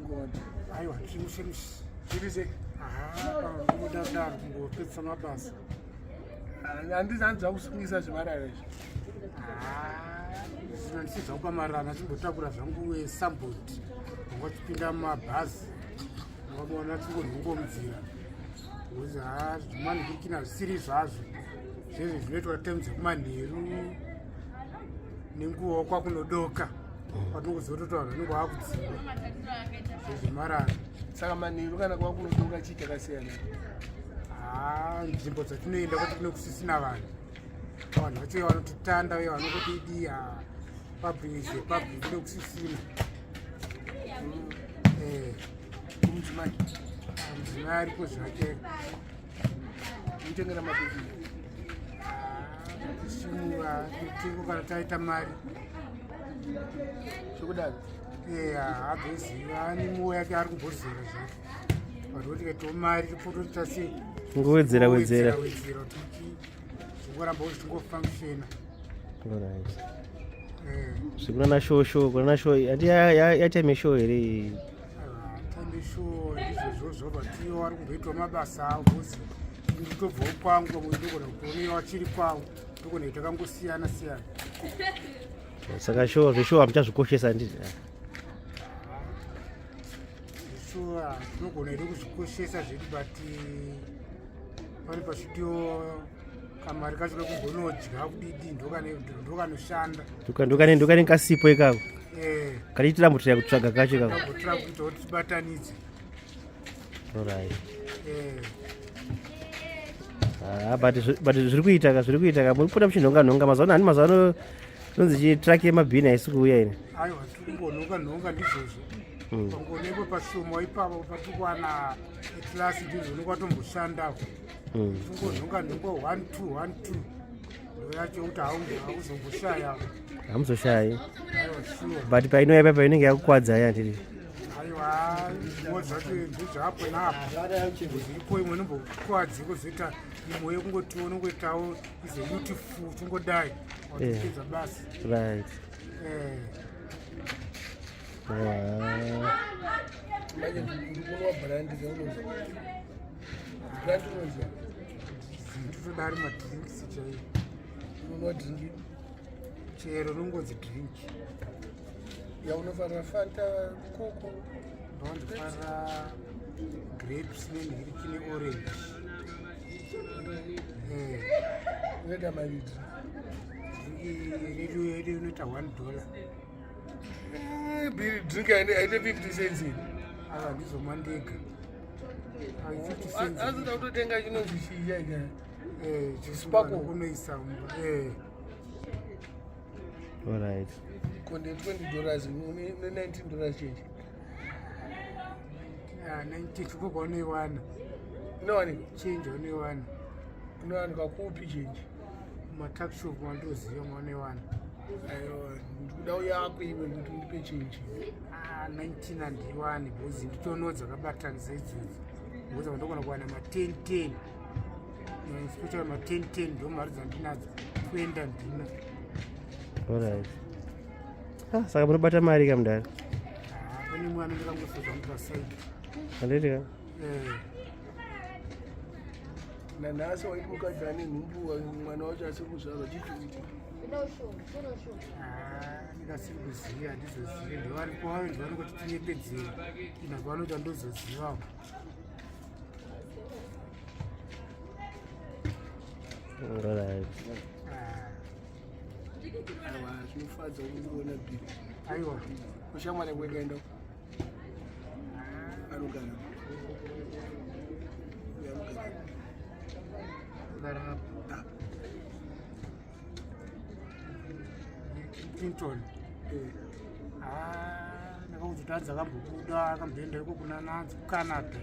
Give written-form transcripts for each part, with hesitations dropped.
Ngoti. Aiwa, tiri mushe. Zviri sei? Aha, kungopedzisa mabasa. Handisi hanzi zvakusungisa zvemarara izvi. Zvino ndichibva kwamarara chimbotakura zvangu somebody wanga uchipinda mumabhazi wakamuona chingonhongo munzira ngozi ha zvimanhurikina zvisiri zvazvo zvezvo zvinoitwa time dzekumanheru nenguva kwakunodoka kwatinongoziva kuti vanhu vanenge vakudzingwa zvezvemarara. Saka manheru kana kwakunodoka chii chakasiyana? Haa, nzvimbo dzatinoenda kwati kune kusisina vanhu, vanhu vacho vanotitanda uye vanokudidi public public kune kusisina. Kumudzimai? Mudzimai aripo zvake. Mutengera mapeki? Tishinura mitengo kana taita mari. Zvekudaro? Agoziva ane muwo yake ari kumbozora zvake, vanhu voti kaitawo mari topotota sei. Ngowedzera wedzera. Wedzera kuti zvingoramba kuti zvingofunctiona. Alright. Zvekunana show show, kunana show handi yatime show here iyi? Time show ndizvozvozvo, but iwo ari kumboitawo mabasa avo because nditobvawo kwangu, pamwe ndogona kutoonera vachiri kwavo, ndogona kuita kangosiyana siyana. Saka show, zveshow hamuchazvikoshesa, handiti? Sure, tinogona here kuzvikoshesa zvedu, but pane pachitiwo kamari kacho kekumbonodya kudidi ndokanoshanda. Ndokane kasipo ikako katiitira mbotira kutsvaga kacho ikako. Tambotira kuita kuti tibatanidze. Alright. Ah, but zviri kuita ka, zviri kuita ka, muri kupota muchinhonga nhonga mazuva ano, handi mazuva ano inonzi chitruck yemabhini haisi kuuya ine. Aiwa, tiri kumbonhonga nhonga ndizvozvo. Pangoonekwa pashoma ipapo patikuwana class, ndizvo unonga watomboshandawo. Tingonhonga nhonga 1 2 1 2, ndo yacho kuti hauzomboshaya. Hamuzoshayi. Aiwa, sure. But painouya paipa inenge yakukwadzai, handiti? Aiwa, nguva dzacho ndezvapo napo ziripo, imwe inombokwadzi, kozoita imwe yekungoti unongoitawo is a youthful, tingodai watopedza basa. Manje ndikunwa brandy kaunoziva? Brandy unoziva? Totodari madrinks chaiyo. Unonwa drink? Chero rinongonzi drink. Yaunofarira, Fanta, Coke? Ndondifarira grapes nenhiriki neorange. Unoita maridhi? Drink redu yedu inoita $1. Drink aine 50 cents ini. Ava ndizomwa ndega. Ai, 50 cents. Asida kutotenga chinonzi chii chaika? Sparkle. Kunoisa mumba. Alright. Konde $20 ne $19 change. Ah, 90 chiko kwaunoiwana. Inowanikwa? Change unoiwana. Inowanikwa kupi change? Matuckshop wandoziva mwaunoiwana. Aiwa, ndikuda yako iwe kuti undipe change. Ah, 19 handiwani because nditonowo dzakabatanidza idzodzo, because vandogona kuwana ma10 10, especially ma10 10 ndo mari dzandinadzo, 20 handina. Alright. Ah, saka munobata mari kamudhara? Ah, pane mwana ndakangosozva mupasaidi. Handiti ka? Nanhasi waiti mukadzi ane nhumbu, mwana wacho asiri kuzvarwa, chii chikuitika? Ndikasiri kuziva, handizozivi, ndovaripo vavo ndivanongoti tinyepedzera inhaka vanoita, ndozozivawo. Alright. Aiwa, zvinofadza kuona bhiri. Aiwa. Ushamwari kwekaenda anogara uyo anogara? Gara Ah, Clinton. Ndakakuti anzi akambobuda, akamboenda iko kuna nanzi kuCanada.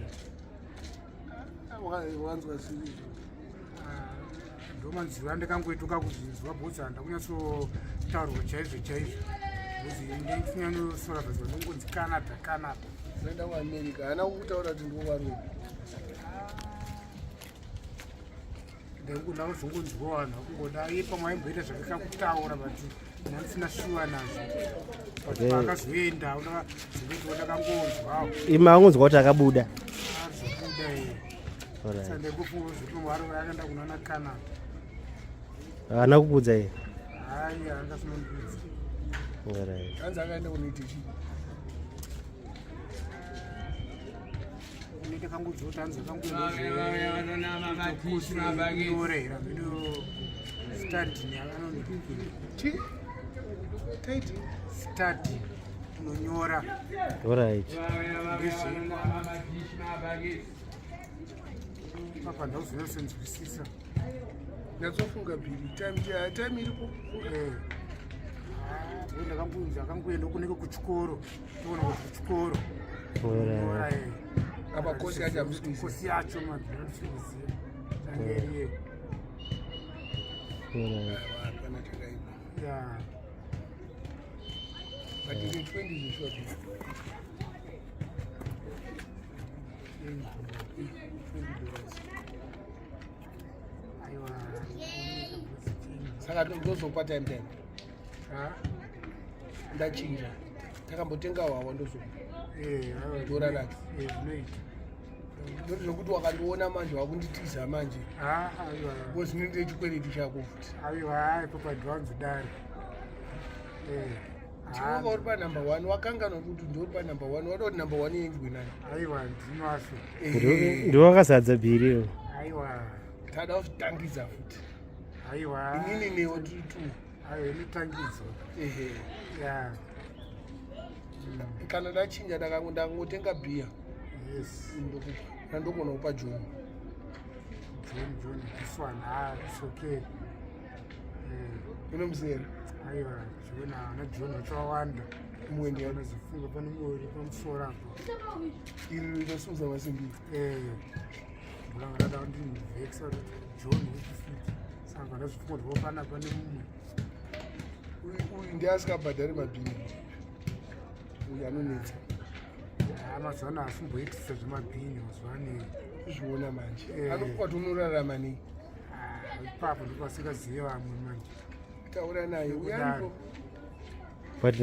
Wanzwa zvirizvo? Ndomanzwiro andakangoituka kuzvinzwa because handa kunyatsotaurwa chaizvo chaizvo, because ndinyanyosoravhazwa ndongonzi Canada, Canada. Unoenda kuAmerica, haana kukutaura kuti ndikovarume? Ndaingonazongonzwa vanhu vakungoda iye, pamwe aimboita zvake kakutaura, but Ndandisina shuwa nazvo. But paakazoenda zvekuti ndakangonzwawo. Ima angonzwa kuti akabuda. Azobuda iye. Alright. Sandekufunga kuti mwari akaenda kunana Canada. Haana kukuudza iye. Hayi, angasinondiudza. Alright. Hanzi akaenda kunoita chii? Unenge kangudzo kuti hanzi kanguyorera mino study anondipi Chii? Taiti? study unonyora Alright. ndezve apa ndauzonyatsoinzwisisa. Nyatsofunga bhiri. Time time iripo. Eh. Ah, ndakangunzi akangoenda kunenge kuchikoro, toona kuti kuchikoro Alright. nyora. Apa kosi yacho hamusi kuiziva. Kosi yacho madhandisikuziva tange iriye. Alright. Aiwa, hapana chakaipa. Ya. But ine 20 zveshuwa bhiri. $20. Aiwa. Saka ndozopa time time. Ndachinja. Takambotenga hwawa ndozopa. Dora racho. Zvinoita. Ndoti zvokuti wakandiona manje wakunditiza manje. Aiwa. Because ndine chikwereti chako futi. Aiwa, ipopa ndiwanzodaro. Chiwoka uri panumber one, wakanganwa kuti ndori panumber one, wada kuti number one iendwe nani? Aiwa, ndinoaso. Ndiwo wakazadza bhiri iwo. Aiwa. Tada kuzvitangidza futi. Aiwa. Inini newe tiri two. Aiwa, inotangidzwa. Ehe. Ya. Kana ndachinja ndangotenga bhiya. Yes. Ndokupa. Nandogona kupa John. John, John, this one, ah, it's okay. Unomusera. Aiwa, John, ana John vachawanda. Mumwe ndiani? Vanozofunga pane mumwe uri pamusoro apo. Iri rinosimudza masimbi. Ndanga ndada kundivhekisa kuti John upi futi, saka ndazvifunga kuti vopana pane mumwe. Uyu ndiye asikabhadhari mabhini. Uyu anonetsa. Ha, mazuva ano hasimboitisa zvemabhini mazuva ano. Kuzviona manje. Eh. Anokuti unorarama nei? Ah, ipapo ndipo vamwe manje. Taura naye. Uyu aripo. But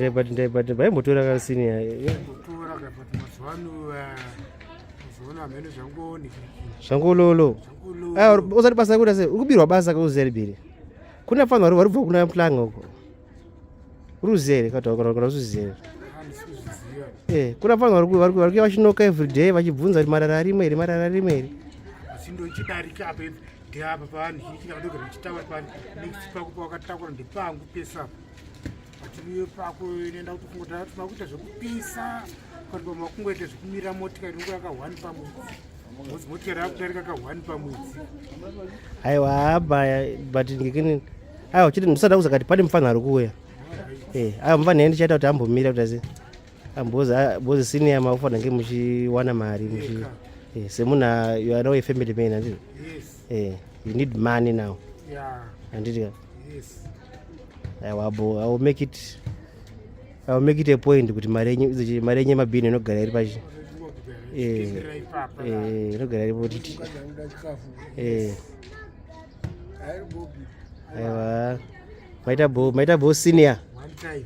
vaimbotora kasiniya. Kutora ka, but mazuva ano, mazuva ano hamene zvangoonekiri. Zvangololo. Zvangololo. Aiwa, usati basa kuita sei? Uri kubirwa basa kauziya bhiri. Kuna fanhu vari kubva kuna Mhlanga uko. Uri kuziya here kana usiziya here? Handisi kuzviziva. Kuna fanhu vari kuuya vachinoka everyday vachibvunza kuti marara arimo here, marara arimo here. Asi ndochidarika apa ipi ndeapa pavanhu chiitika ndogara ndichitaura pani next pako pawakatakura ndepangu pese apa but iwe pako inoenda kuti kungoti makuita zvekupisa kana pamwe makungoita zvekumira motikari inongo yaka one pamwedzi because motikari yakudarika ka one pamwedzi. Aiwa, abaya, but ngekini aiwa chiti ndisada kuza kati pane mufanhu ari kuuya. Aiwa, mufanhu yeye ndichaita kuti ambomira kuti asi ambozi senior makufanira nge muchiwana mari muchi semunhu you are now a family man, handiti? Yes. You need money now. Handiti ka? Yes. Aiwa bo, I will make it a point kuti mari yenyu mari yenyu yemabhini inogara iri pachi Chitendera ipapa. Inogara iripo titi. Mukadzi anoda chikafu. Hairi bobi. Aiwa, maita bo, maita bo senior. One time.